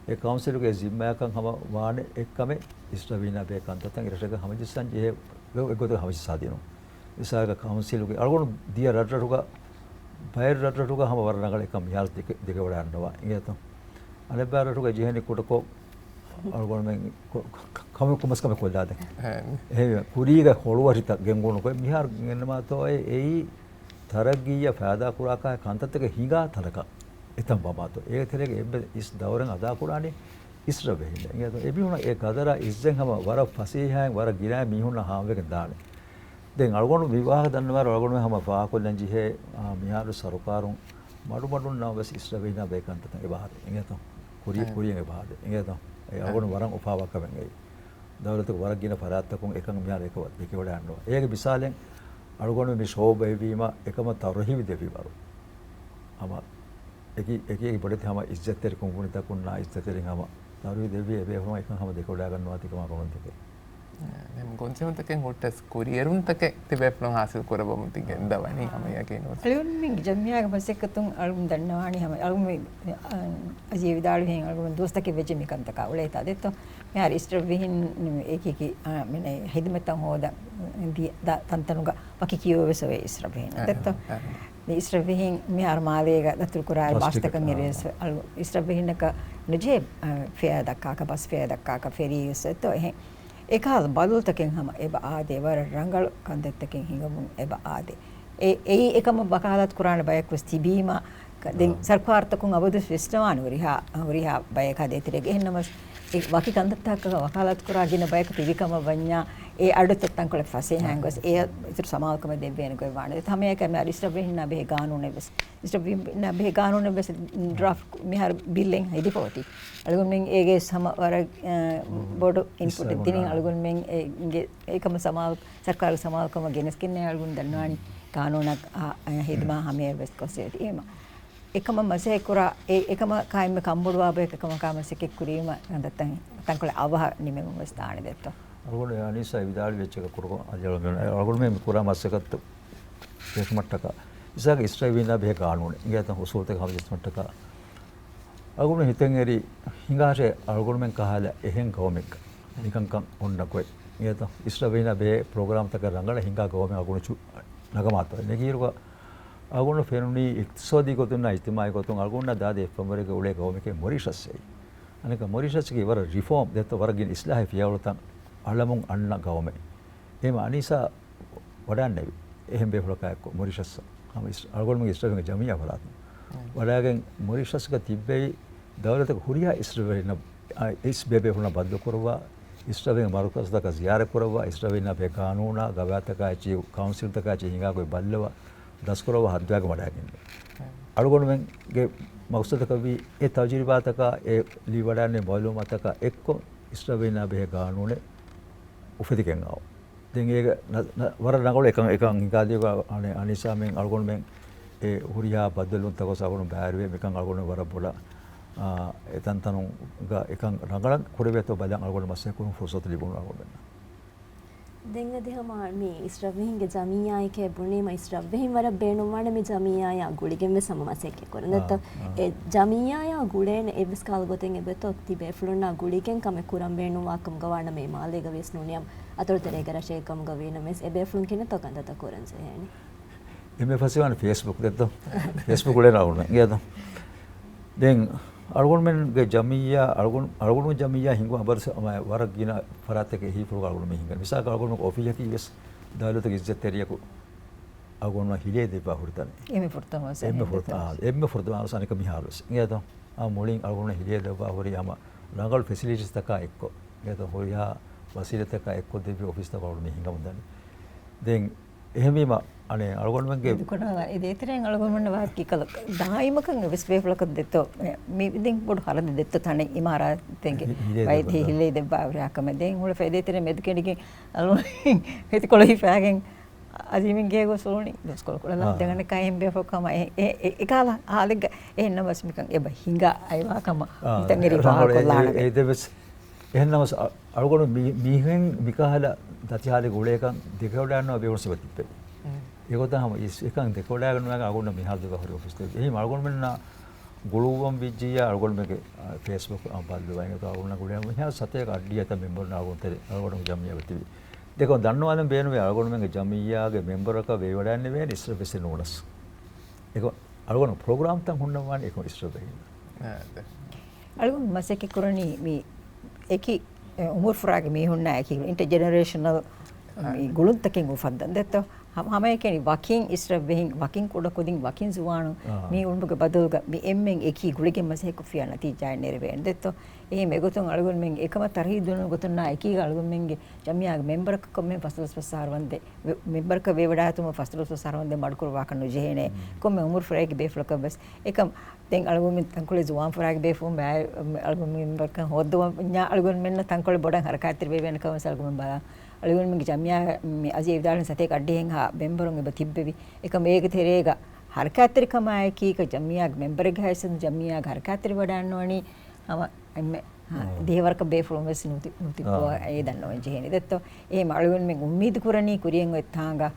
އެ ކައުންސިލުގެ ޒިންމާއަކަށް ހަމަ ވާނެ އެއްކަމެއް އިސްރަށްވެހިންނާ ބެހޭ ކަންތައްތައް އެރަށެއްގަ ހަމަޖައްސަން ޖެހޭ އެގޮތަށް ހަމަޖައްސާދިނުން. މިސާލަކަށް ކައުންސިލުގެ އަޅުގަނޑު ދިޔަ ރަށްރަށުގަ ބައެއް ރަށްރަށުގަ ހަމަ ވަރަށް ރަނގަޅަށް އެކަން މިހާރު ދެކެ-، ދެކެވަޑައިގަންނަވާ އިނގޭތޯ؟ އަނެއްބައި ރަށުގަ ޖެހެނީ ކުޑަކޮށް އަޅުގަނޑުމެން ކޮ-، ކޮ-، ކޮ-، ކަމެއް ކޮންމެސް ކަމެއް ކޮށްލާދޭ. އެހެންވެ، ކުރީގަ ހޮޅުވަށިތައް ގެންގުޅުނުކޮށް މިހާރު ގެންނަމާތޯއޭ އެއީ ތަރައްގީއަށް ފައިދާކުރާކާ ކަންތައްތަކެއް ހިނގާ ތަނަކަށް އެތަން ވަމާތޯ. އޭގެ ތެރޭގަ އެއްވެސް އިސް ދައުރެއް އަދާކުރާނީ އިސްރަށްވެހިންނޭ. އެމީހުނަށް އެ ގަދަރާ އިއްޒަތް ހަމަ ވަރަށް ފަސޭހައިން ވަރަށް ގިނައިން މީހުންނަށް ހާމަވެގެން ދާނެ. ދެން އަޅުގަނޑު މި ވާހަކަ ދަންނަވާއިރު އަޅުގަނޑު ހަމަ ފާހަގަކޮށްލަން ޖެހޭ، އާ، މިހާރު ސަރުކާރުން މަޑުމަޑުން ނަމަވެސް އިސްރަށްވެހިންނާ ބެހޭ ކަންތައްތައް އެބަ އާދޭ. އިނގޭތޯ؟ ކުރި-، އެ. ކުރިއަށް އެބަ އާދޭ. އިނގޭތޯ؟ އެ އެ. އަޅުގަނޑު ވަރަށް އުފާވާ ކަމެއް އެއީ. ދައުލަތުގެ ވަރަށް ގިނަ ފަރާތްތަކުން އެކަން މިހާރު އެކަމަށް ދެކެވަޑައިގަންނަވާ. އޭގެ މިސާލެއް އަޅުގަނޑު މި ޝޯ ބައިވީމަ އެކަމަށް ތަރުހީބު ދެއްވި ވަރު. ހަމަ އެކި-، އެކި އެކި ބޮޑެތި ހަމަ އިއްޒަތްތެރި ކުންފުނިތަކުންނާ އިއްޒަތްތެރިން ހަމަ ތަރުހީބު ދެއްވި އެބޭފުޅުން އެކަން ހަމަ ދެކެވަޑައިގަންނަވާތީ ކަމަށް އަޅުގަނޑު ދެކެ. އެ، ދެން ގޮންޖެހުންތަކެއް ހުއްޓަސް ކުރިއެރުންތަކެއް ތިބޭފުޅުން ހާސިލް ކުރައްވަމުން ތި ގެންދަވަނީ ހަމަ ޔަގީނު. އަޅުގަނޑުމެން ޖަމިއްޔާގެ މަސައްކަތުން އަޅުގަނޑު ދަންނަވާނީ ހަމަ އަޅުގަނޑު މި، އަ، އަޖޭ ވިދާޅުވިހެން އަޅުގަނޑު ދުވަސްތަކެއް ވެއްޖެ މި ކަންތަކާ އުޅޭތާ ދެއްތޯ. މިހާރު އިސްރަށްވެހިން އެކި އެކި، އަ، މި ހިދުމަތްތައް ހޯދަން ދި-، ދަ-، ތަންތަނުގަ ވަކި ކިޔޯވެސް އޮވޭ އިސްރަށްވެހިން. އެ، ދެއްތޯ؟ އެ. މި އިސްރަށްވެހިން މިހާރު މާލޭގަ ދަތުރުކުރާ ޕްލާސްޓިކް ބާސްތަކަށް އެރިވެސް އަޅު އިސްރަށްވެހިންނަކަށް ނުޖެހޭ، އަ، ފެއާ ދައްކާކަށް، ބަސް ފެއާ ދައްކާކަށް، ފެރީ ވެސް އެއްތޯ. އެހެން އެކަހަލަ ބަދަލުތަކެއް ހަމަ އެބަ އާދޭ، ވަރަށް ރަނގަޅު ކަންތައްތަކެއް ހިނގަމުން އެބަ އާދޭ. އެ-، އެއީ އެކަމަށް ވަކާލަތު ކުރާނެ ބަޔަކު ވެސް ތިބީމަ، ކަ-، ދެން އާ. ސަރުކާރުތަކުން އަބަދުވެސް ވިސްނަވާނެ ހުރިހާ، ހުރިހާ ބަޔަކާ ދޭތެރޭގަ. އެހެންނަމަވެސް، އެ ވަކި ކަންތައްތަކަށް ވަކާލަތު ކުރާ ގިނަ ބަޔަކު ތިބި ކަމަށް ވަންޏާ، އެ އަޑުތައް ތަންކޮޅެއް ފަސޭހައިން ގޮސް، އެ އިތުރު ސަމާލުކަމެއް ދެއްވޭނެ ގޮތް ވާނެ. ހަމައެކަނި އިސްރަށްވެހިންނާ ބެހޭ ގާނޫނެއް ވެސް، އިސްރަށްވެހިންނާ ބެހޭ ގާނޫނެއް ވެސް ޑްރާފްޓް މިހާރު ބިލްއެއް ހެދިފަ އޮތީ. އަޅުގަނޑުމެން އޭގެ ހަމަ ވަރަށް، އަ، ބޮޑު އިންޕުޓެއް ދިނީ. އަޅުގަނޑުމެން އޭގެ އެކަމަށް ސަމާލު، ސަރުކާރުގެ ސަމާލުކަމަށް ގެނެސްގެންނޭ. އަޅުގަނޑު ދަންނަވާނީ ގާނޫނަށް، އަ، އަ، ހިދުމާ ހަމަޔަށް ވެސް ގޮސް އެ އެމަ އެކަމަށް މަސައްކަތް ކުރާ، އެ އެކަމަކާ އެންމެ ކަންބޮޑުވާ ބަޔަކަށް އެކަމަކާ މަސައްކަތް ކުރީމަ ތަންކޮޅެއް އަވަހަށް ނިމެމުން ވެސް ދާނެ ދެއްތޯ. އަޅުގަނޑު އަނީސާ ވިދާޅުވި އެއްޗަކަށް ކުރު-، އަޅުގަނޑު މި ކުރާ މަސައްކަތް ދެކުމަށްޓަކާ އިސާގެ އިސްރައީލް ވީނާ ބެހޭ ގާނޫނެއް އިނގޭތަ އުސޫލުތަކެއް ހަމަޖެއްސުމަށްޓަކާ އަޅުގަނޑު ހިތަށް އެރި ހިނގާށޭ އަޅުގަނޑުމެން ކަހަލަ އެހެން ގައުމެއްގަ ނިކަންކަން އޮންނަ ގޮތް. އިނގޭތޯ؟ އިސްރަށްވެހިންނާ ބެހޭ ޕްރޮގްރާމްތަކަށް ރަނގަޅަށް ހިނގާ ގައުމެއް އަޅުގަނޑު ނަގަމާތޯ. ނެގިއިރުގަ އަޅުގަނޑު ފެނުނީ އިޤްތިޞާދީ ގޮތުންނާ އިޖްތިމާޢީ ގޮތުން އަޅުގަނޑަށް ދާދި އެއްފަންވަރެއްގެ އުޅޭ ގައުމެކޭ މޮރިޝަސްއޭ. އަނެކަ މޮރިޝަސްގެ ވަރަށް ރިފޯމް ދެއްތޯ، ވަރަށް ގިނަ އިސްލާހީ ފިޔަވަޅުތައް އަޅަމުން އަންނަ ގައުމެއް. އެހެން އަނީސާ ވަޑާންނެވި. އެހެން ބޭފުޅަކާ އެއްކޮށް މޮރިޝަސް ހަމަ އިސް-، އަޅުގަނޑުމެން އިސްރަށްވެހިންގެ ޖަމިއްޔާ ފަރާތުން ވަޑާގެން މޮރިޝަސްގަ ތިއްބެވި ދައުލަތަކު ހުރިހާ އިސްރަށްވެހިންނަށް، އަ، އިސް ބޭބޭފުޅުންނަށް ބައްދަލުކުރައްވާ، އިސްރަށްވެހިންގެ މަރުކަޒުތަކަށް ޒިޔާރަތް ކުރައްވާ، އިސްރަށްވެހިންނާ ބެހޭ ގާނޫނާ ގަވާއިދުތަކާއެއްޗިހި ކައުންސިލްތަކާއެއްޗިހި ހިނގާ ގޮތް ބައްލަވާ، ދަސްކުރައްވާ ހައްދަވާގެން ވަޑާގެން. އަޅުގަނޑުމެންގެ މަޤްޞަދަކަށްވީ އެ ތަޖުރިބާތަކާ، އެ ލިބިވަޑާނެ މައުލޫމާތަކާ އެއްކޮށް އިސްރަށްވެހިންނާ ބެހޭ ގާނޫނެއް އުފެދިގެން އައު. ދެން އޭގެ ނަ-، ނަ-، ވަރަށް ރަނގަޅު އެކަން، އެކަން ހިނގާދީގަ އަނެ-، އަނިސާމެން އަޅުގަނޑުމެން އެ ހުރިހާ ބައްދަލުވުންތަކު ގޮސް އަޅުގަނޑު ބައިވެރިވޭ. މިކަން އަޅުގަނޑު ވަރަށް ބޮޑަށް، އާ، އެ ތަންތަނުގަ އެކަން ރަނގަޅަށް ކުރެވޭތޯ ބަލަން އަޅުގަނޑު މަސައްކަތްކުރުން ފުރުސަތު ލިބުނު އަޅުގަނޑުމެންނަށް. ދެން އަދި ހަމަ މި އިސްރަށްވެހިންގެ ޖަމިއްޔާއެކޭ ބުނީމަ، އިސްރަށްވެހިން ވަރަށް ބޭނުންވާނެ މި ޖަމިއްޔާޔާ ގުޅިގެން ވެސް ހަމަ މަސައްކަތް ކުރަން. އާ، ދެއްތޯ؟ އާ. އެ ޖަމިއްޔާޔާ ގުޅޭނެ އެއްވެސް ކަހަލަ ގޮތެއް އެބަތޯ ތި ބޭފުޅުންނާ ގުޅިގެން ކަމެއް ކުރަން ބޭނުންވާ ކަމުގަ ވާނަމަ އެ މާލޭގަ ވިޔަސް ނޫނީ ހަމަ އަތޮޅު ތެރޭގެ ރަށެއް ކަމުގަ ވީނަމަވެސް އެ ބޭފުޅުން ކިހިނެއްތޯ ކަންތައްތައް ކުރަން ޖެހޭނީ؟ އެންމެ ފަސޭހަވާނެ ފޭސްބުކް ދެއްތޯ؟ ފޭސްބުކް އުޅޭނެ އަޅުގަނޑުމެން އިނގޭތޯ؟ ދެން އަޅުގަނޑުމެންގެ ޖަމިއްޔާ، އަޅުގަނޑު، އަޅުގަނޑު ޖަމިއްޔާ ހިނގު އަބަދު ވަރަށް ގިނަ ފަރާތްތަކެއް ހިފުރުގަ އަޅުގަނޑު މި ހިނގަން. މިސާލަކަށް އަޅުގަނޑު އޮފީހަކީ ވެސް ދައުލަތުގެ އިއްޒަތްތެރިޔަކު އަޅުގަނޑު ހިލޭ ދެއްވާ ހުރި ތަނެއް. އެންމެ ފުރަތަމަ ވެސް އެންމެ ފުރަތަމަ، އާ، އެންމެ ފުރަތަމަ ވެސް އަނެކަ މިހާރު ވެސް. އިނގޭތޯ؟ އާ، މުޅިން އަޅުގަނޑު ހިލޭ ދެއްވާ ހުރި ހަމަ ރަނގަޅު ފެސިލިޓީސްތަކާ އެއްކޮށް. އިނގޭތޯ؟ ހުރިހާ ވަސީލަތްތަކާ އެއްކޮށް ދެއްވި އޮފީސްތަކު އަޅުގަނޑު މި ހިނގަމުން ދަނީ. ދެން އެހެންވީމަ، އަނެއް އަޅުގަނޑުމެންގެ މެދުކޮނާ އެ ދޭތެރެއިން އަޅުގަނޑުމެންނަށް ވާހަކަ ކީކަލަ ދާއިމަކަށް އެވެސް ބޭފުޅަކަށް ދެއްތޯ، މި ދެން ބޮޑު ހަރަދެއް ދެއްތޯ ތަނެއް އިމާރާތެއްގެ ހި-، ހިލޭ ވައި ދެއްވާ. ހިލޭ ދެއްވާ ހުރިހާ ކަމެއް. ދެން ހުޅަ އެ ދޭތެރެ މެދުކެނޑިގެން އަޅުގަނޑު ހެތިކޮޅު ހިފާގެން އަޒީމްގެ ގޮސް އުޅުނީ. ދޮސްކޮޅު ކުޅަލަ އާ. ދެން އަނެއްކާ އެހެން ބޭފުޅަކު ހަމަ އެ، އެ، އެ، އެކާލަ ހާލެއްގަ އެހެން ނަމަވެސް މިކަން އެބަ ހިނގާ އައިވާ ކަމަށް އާ، މިތަން އެ އެރީ ރަނގަޅު އެ، އެ، ފާހަގަކޮށްލާނަމޭ. އެ ދެވެސް އެހެން ނަމަވެސް އަ-، އަޅުގަނޑު މި-، މީހެން މިކަހަލަ ދަތިހާލެއް އުޅޭކަން ދެކެވަޑާންނަވާ ބޭފުޅުން ސިފަ ތިއްބެވި. އެގޮތަށް ހަމަ އިސް އެކަން ދެކެވަޑާގަންނަވާ އަޅުގަނޑަށް މިހާރު ދެއްވާ ހުރި އޮފީސް ތެރެ. އެހެން އަޅުގަނޑުމެންނާ ގުޅުއްވަން ވެއްޖިއްޔާ އަޅުގަނޑުމެންގެ، އާ، ފޭސްބުކް އަ، ބައްލަވާ. އެގޮތަށް އަޅުގަނޑަށް ގުޅޭ ހަމަ ހަމަ ސަތޭކަ އަށްޑިހަ ތައް މެމްބަރުން އަޅުގަނޑު ތެރެ އަޅުގަނޑު ޖަމިއްޔާ ވެ ތިބި. ދެކޮ ދަންނަވާލަން ބޭނުމޭ އަޅުގަނޑުމެންގެ ޖަމިއްޔާގެ މެމްބަރަކަށް ވެވަޑައިންނެވޭނެ އިސްރަށް ވެސް ނޫނަސް. އެކޮ އަޅުގަނޑު ޕްރޮގްރާމްތައް ހުންނަވާނެ އެކޮ އިސްރަށް ވެހިން. އާ، ދެ. އަޅުގަނޑު މަސައްކަތް ކުރަނީ މި އެކި، އެ، އުމުރު ފުރާގެ މީހުންނާ އެކި އިންޓަޖެނެރޭޝަނަލް މި އާ. ގުޅުންތަކެއް އުފައްދަން ދެއްތޯ. ހަ-، ހަމައެކަނި ވަކިން އިސްރަށް ވެހިން، ވަކިން ކުޑަކުދިން، ވަކިން ޒުވާނުން އާ. މި އުޅުމުގެ ބަދަލުގަ މި އެންމެން އެކީ ގުޅިގެން މަސައްކަތް ކޮށްފިޔާ ނަތީޖާއެއް ނެރެވޭނެ ދެއްތޯ. އެހެން އެގޮތުން އަޅުގަނޑުމެން އެކަމަށް ތަރަހީ ދިނުނު ގޮތުންނާ އެކީގަ އަޅުގަނޑުމެންގެ ޖަމިއްޔާގެ މެމްބަރަކަށް ކޮންމެ ފަސްދޮޅަސް ފަސް އަހަރު ވަންދެ، ވެ-، މެމްބަރަކަށް ވެވަޑާއިތުމަށް ފަސްދޮޅަސް ފަސް އަހަރު ވަންދެ މަޑުކުރުވާކަށް ނުޖެހޭނެ. ކޮންމެ އުމުރު ފުރައެއްގެ ބޭފުޅަކަށް ވެސް އެކަމް ދެން އަޅުގަނޑުމެން ތަންކޮޅެއް ޒުވާން ފުރާގެ ބޭފުޅުން ބައި-، އަޅުގަނޑު މެމްބަރަކަށް ހޯއްދަވަންޏާ އަޅުގަނޑުމެންނަށް ތަންކޮޅެއް ބޮޑަށް ހަރަކާތްތެރިވެވޭނެ ކަމަށް ވެސް އަޅުގަނޑުމެން ބަލާ. އަޅުގަނޑުމެންގެ ޖަމިއްޔާ މި އަޒީ ވިދާޅުވި ސަތޭކަ އަށްޑިހައިންހާ މެމްބަރުން އެބަ ތިއްބެވި. އެކަމް އޭގެ ތެރޭގަ ހަރަކާތްތެރިކަމާއެކީގަ ޖަމިއްޔާގެ މެމްބަރެއްގެ ހައިސިއްޔަތުން ޖަމިއްޔާގެ ހަރަކާތްތެރިވެވަޑައިންނަވަނީ ހަމަ އެންމެ، ހަ، އާ. ދިހަވަރަކަށް ބޭފުޅުން ވެސް ނުތި-، ނުތިއްބުވާ އާ. އެ ދަންނަވަން ޖެހޭނެ ދެއްތޯ. އެހެން އަޅުގަނޑުމެން އުއްމީދު ކުރަނީ ކުރިއަށް އޮތް ތާނގަ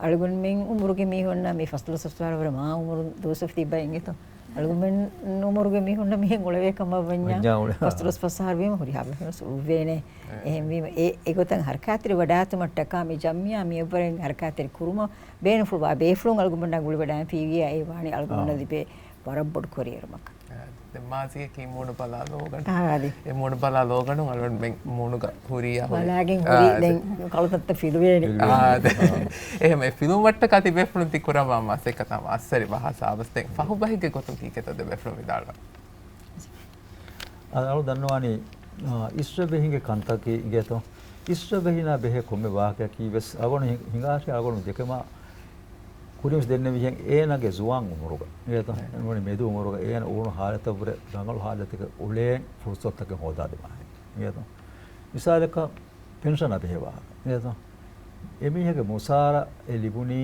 އަޅުގަނޑުމެން އުމުރުގެ މީހުންނަށް މި ފަސްދޮޅަސް ފަސް އަހަރު ވަރަށް މާ އުމުރުން ދުވަސްވެފަ ތިއްބައި އިނގޭތޯ. އަޅުގަނޑުމެން އުމުރުގެ މީހުންނަށް މިހެން އުޅެވޭ ކަމަށް ވަންޏާ ވަންޏާ އުޅެ-، ފަސްދޮޅަސް ފަސް އަހަރު ވީމަ ހުރިހާ ބޭފުޅުން އުޅެވޭނެ. އެ. އެހެންވީމަ އެ، އެގޮތަށް ހަރަކާތްތެރި ވަޑާތުމަށްޓަކާ މި ޖަމިއްޔާ މި އެއްވަރެއް ހަރަކާތްތެރި ކުރުމަށް ބޭނުންފުޅުވާ ބޭފުޅުން އަޅުގަނޑަށް ގުޅިވަޑައިފިއްޔާ އެ ވާނީ އަޅުގަނޑަށް އާ. ލިބޭ ވަރަށް ބޮޑު ކުރިއެރުމަކަށް. އާ، ދެން މާޒީއަކީ މޫނު ބަލާ ލޯގަނޑު. އާ، އާދެ. އެ މޫނު ބަލާ ލޯގަނޑު އަޅުގަނޑުމެން މޫނުގަ ހުރިޔާ ހުރި. ބަލާގެން ހުރި، އާ، ދެން ދެ. ކަޅުތައްތައް ފިލުވޭނެ. ފިލުވޭނެ. އާ، ދެ. އާ. އެހެން އެ ފިލުވުމަށްޓަކާ ތި ބޭފުޅުން ތި ކުރައްވާ މަސައްކަތަށް އައްސަރި ބަހާ ސާބަސް ދެން ފަހު ބަހެއްގެ ގޮތުން ކީކޭތޯ ދެ ބޭފުޅުން ވިދާޅުވާ. އަ-، އަޅު ދަންނަވާނީ، އާ، އިސްރަށްވެހިންގެ ކަންތަކީ އިނގޭތޯ. އިސްރަށްވެހިނާ ބެހޭ ކޮންމެ ވާހަކައަކީ ވެސް އަޅުގަނޑު ހި-، ހިނގާށޭ އަޅުގަނޑު ދެކެމާ ކުރިން ވެސް ދެންނެވިހެން އޭނާގެ ޒުވާން އުމުރުގަ އިނގޭތޯ. އެ. ނޫނީ މެދު އުމުރުގަ އޭނަ އުޅުނު ހާލަތަށްވުރެ ރަނގަޅު ހާލަތެއްގަ އުޅޭން ފުރުސަތުތަކެއް ހޯދާދިމާހެން އިނގޭތޯ. މިސާލަކަށް ޕެންޝަނާ ބެހޭ ވާހަކަ އިނގޭތޯ. އެމީހެއްގެ މުސާރަ އެ ލިބުނީ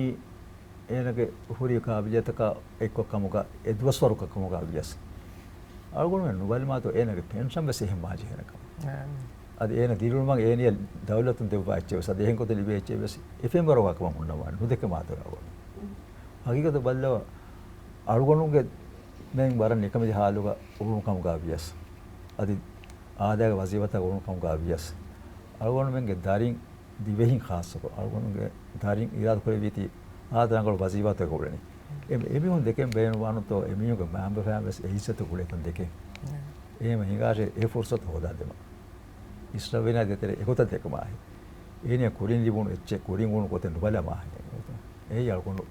އޭނަގެ ހުރި ޤާބިލިއްޔަތަކާ އެއްކޮށް ކަމުގަ އެ ދުވަސްވަރުގަ ކަމުގަ ވިޔަސް. އަޅުގަނޑުމެން ނުބަލަމާތޯ އޭނަގެ ޕެންޝަން ވެސް އެހެން ވާންޖެހޭނެ ކަމަށް. އާ. އަދި އޭނަ ދިރިއުޅުމަށް އޭނަޔަށް ދައުލަތުން ދެއްވާ އެއްޗެއް ވެސް އަދި އެހެން ގޮތެއް ލިބޭ އެއްޗެއް ވެސް އެފެންވަރުގަ ކަމަށް ހުންނަވާނެ ނުދެކެމާތޯ އަޅުގަނޑު. ހަގީގަތަށް ބައްލަވާ އަޅުގަނޑުގެ މެން ވަރަށް ނިކަމެތި ހާލުގަ އުޅުނު ކަމުގަ ވިޔަސް. އަދި އާދައިގެ ވަޒީފާތައް އުޅުނު ކަމުގަ ވިޔަސް. އަޅުގަނޑުމެންގެ ދަރިން ދިވެހިން ޚާއްޞަކޮށް، އަޅުގަނޑުގެ ދަރިން އިރާދަ ކުރެއްވީތީ އާދަ ރަނގަޅު ވަޒީފާތަކެއް އުޅެނީ. އެ، އެމީހުން ދެކެން ބޭނުންވާނުތޯ، އެމީހުންގެ މައިންބަފައިން ވެސް އެ އިއްޒަތު ގުޅޭތަން ދެކެން. އެހެން ހިނގާށޭ، އެ ފުރުސަތު ހޯދާދެމަށް. އިސްރަފްވެހިންނާ ދޭތެރޭ އެގޮތަށް ދެކުމާހެން. އޭނަ ކުރިން ލިބުނު އެއްޗެއް ކުރިން އުޅުނު ގޮތެއް ނުބަލަމާހެން. އެއީ އަޅުގަނޑު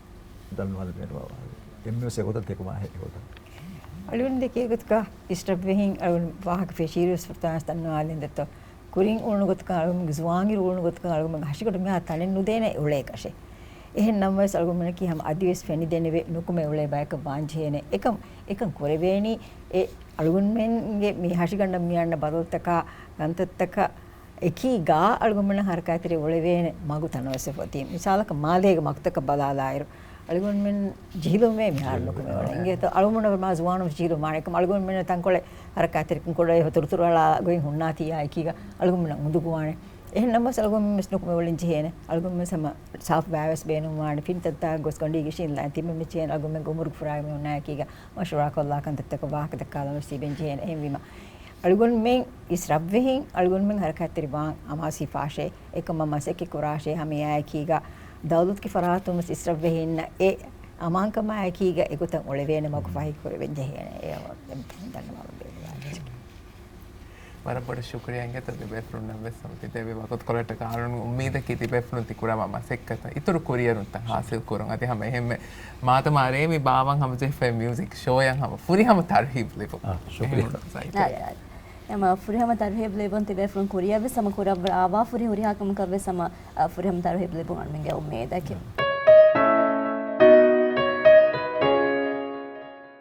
ދަންނަވާލަން ބޭނުންވާ ވާހަކަ. އެންމެވެސް އެގޮތަށް ދެކުމާހެން އެގޮތަށް. އަޅުގަނޑު ދެކޭ ގޮތަކަށް އިސްރަފްވެހިން އަޅުގަނޑު ވާހަކަ ފެށީއިރުވެސް ފުރަތަމަ ދަންނަވާލަން ދެއްތޯ. ކުރިން އުޅުނު ގޮތަކަށް އަޅުގަނޑުގެ ޒުވާންއިރު އުޅުނު ގޮތަކަށް އަޅުގަނޑުގެ ހަށިގަނޑު މިހާ ތަނެއް ނުދޭނެ އުޅޭކަށެއް. އެހެން ނަމަވެސް އަޅުގަނޑުމެންނަކީ ހަމަ އަދިވެސް ފެނިދެނެވެ. ނުކުމެ އުޅޭ ބަޔަކަށް ވާންޖެހޭނެ. އެކަން، އެކަން ކުރެވޭނީ އެ އަޅުގަނޑުމެންގެ މި ހަށިގަނޑަށް މިއަންނަ ބަދަލުތަކާ ކަންތައްތަކާ އެކީގާ އަޅުގަނޑުމެންނަށް ހަރަކާތްތެރި އުޅެވޭނެ މަގު ތަނަވަސްވެފަ އޮތީ. މިސާލަކަށް މާލޭގެ މަގުތަކަށް ބަލާލާއިރު، އަޅުގަނޑުމެން ޖެހިލުމޭ މިހާރު ނުކުމެވަނީ. އިނގޭތޯ އަޅުގަނޑުމެން މާ ޒުވާނުން ޖެހިލުމާނެ. އެކަމް އަޅުގަނޑުމެން ތަންކޮޅެއް ހަރަކާތްތެރިކަން ކުރޭ ތުރުތުރު އަޅާ ގޮތް ހުންނާތީ އެކީގަ އަޅުގަނޑުމެން އުނދަގޫވާނެ. އެހެން ނަމަވެސް އަޅުގަނޑުމެން ވެސް ނުކުމެ އުޅެން ޖެހޭނެ. އަޅުގަނޑުމެން ހަމަ ސާފު ބައެއް ވެސް ބޭނުންވާނެ. ފިނިތައްތާ ގޮސް ގޮނޑީގެ ޝީންލާ ތިބެ މި ޖެހޭނެ. އަޅުގަނޑުމެންގެ އުމުރުގެ ފުރާގެ މި ހުންނާ އެކީގަ މަޝްވަރާކޮށްލާ ކަންތައްތަކަށް ވާހަކަ ދައްކާލަން ވެސް ތިބެން ޖެހޭނެ. އެހެންވީމަ އަޅުގަނޑުމެން އިސްރަފްވެހިން އަޅުގަނޑުމެން ހަރަކާތްތެރި ވާން އަމާޒު ހިފާށޭ. އެކަމަށް މަސައްކަތް ކުރާށޭ. ހަމަ އެއާއެކީގަ ދައުލަތުގެ ފަރާތުން ވެސް އިސްރަފްވެހިންނަށް އެ އަމާންކަމާއެކީގަ އެގޮތަށް އުޅެވޭނެ މަގު ފަހި ކުރެވެން ޖެހޭނެ. އެ ދަންނަވާލަން ބޭނުންވާ. ވަރަށް ބޮޑަށް ޝުކުރިއްޔާ އިނގޭތޯ ދެބޭފުޅުންނަށް ވެސް ހަމަ ތި ދެއްވި ވަގުތުކޮޅަށްޓަކާ. އަޅުގަނޑު އުއްމީދަކީ ތިބޭފުޅުން ތި ކުރާ މަސައްކަތަށް އިތުރު ކުރިއެރުންތައް ހާސިލް ކުރުން. އަދި ހަމަ އެހެންމެ މާތަމާ ރޭ މި ބާވަން ހަމަޖެހިފައި މިއުޒިކް ޝޯއަށް ހަމަ ފުރިހަމަ ތަރުހީބު ލިބުން. އާ، ޝުކުރިއްޔާ. އެހެން ސައި. އާ، އާ. ހަމަ ފުރިހަމަ ތަރުހީބު ލިބުން ތިބޭފުޅުން ކުރިއަށް ވެސް ހަމަ ކުރައްވާ ފުރި ހުރިހާ ކަމަކަށް ވެސް ހަމަ، އާ، ފުރިހަމަ ތަރުހީބު ލިބުން އަޅުގަނޑުމެންގެ އުއްމީދަކީ.